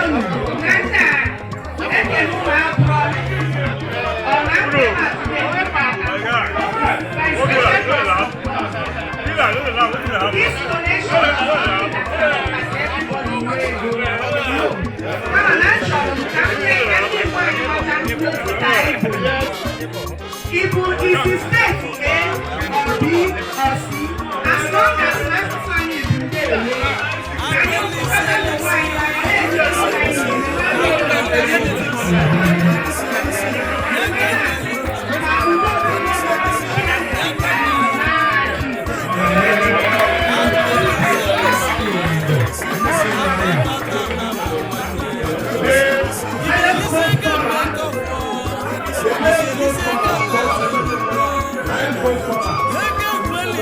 Na ndị a ekele ụmụ akwụkwọ ọ na-akpọ by special. This donation is something that has everybody know. Kama na achọrọ m ka m mee ka ndị Igbo anyị ghọta na Ibu isi state A or B or C, as long as na asụsụ anyị bụ ndewo, ka anyị kwukọta n'onwe anyị ma na-eji esi anyị na-eme. Ka udo dị Chineke n'aha Jizọs. Let's go forward. Let's go forward. Let's go forward.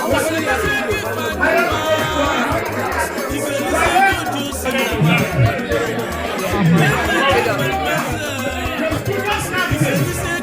That is it.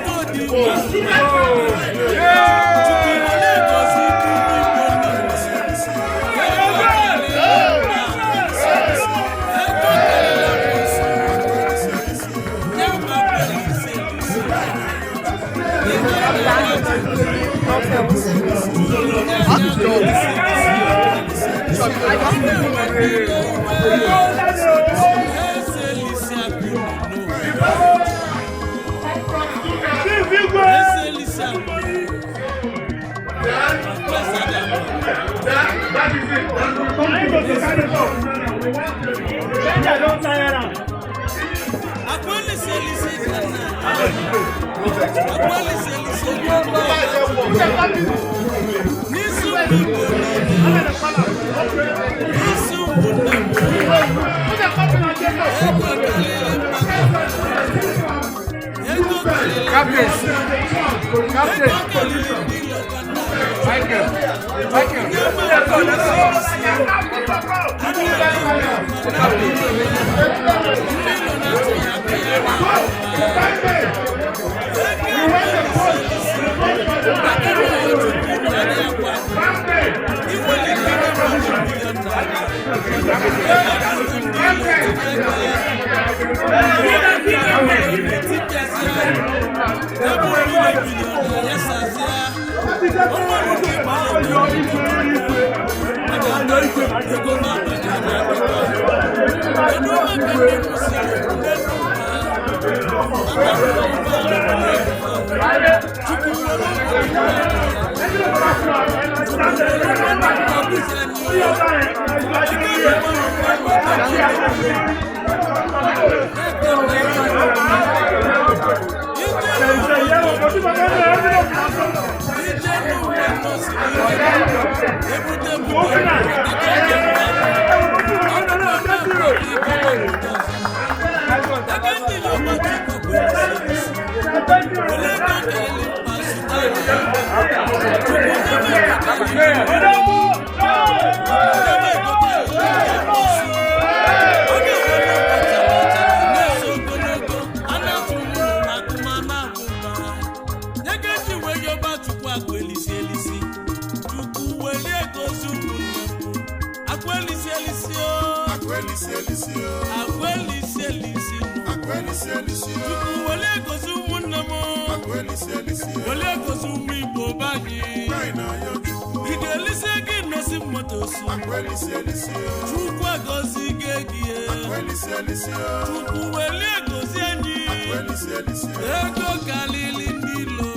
Don't tire am. Captain. Captain. Michael. Michael. Chukwu agọzie gị, Chukwu welie gozie anyị, ego kalili ndị ilo.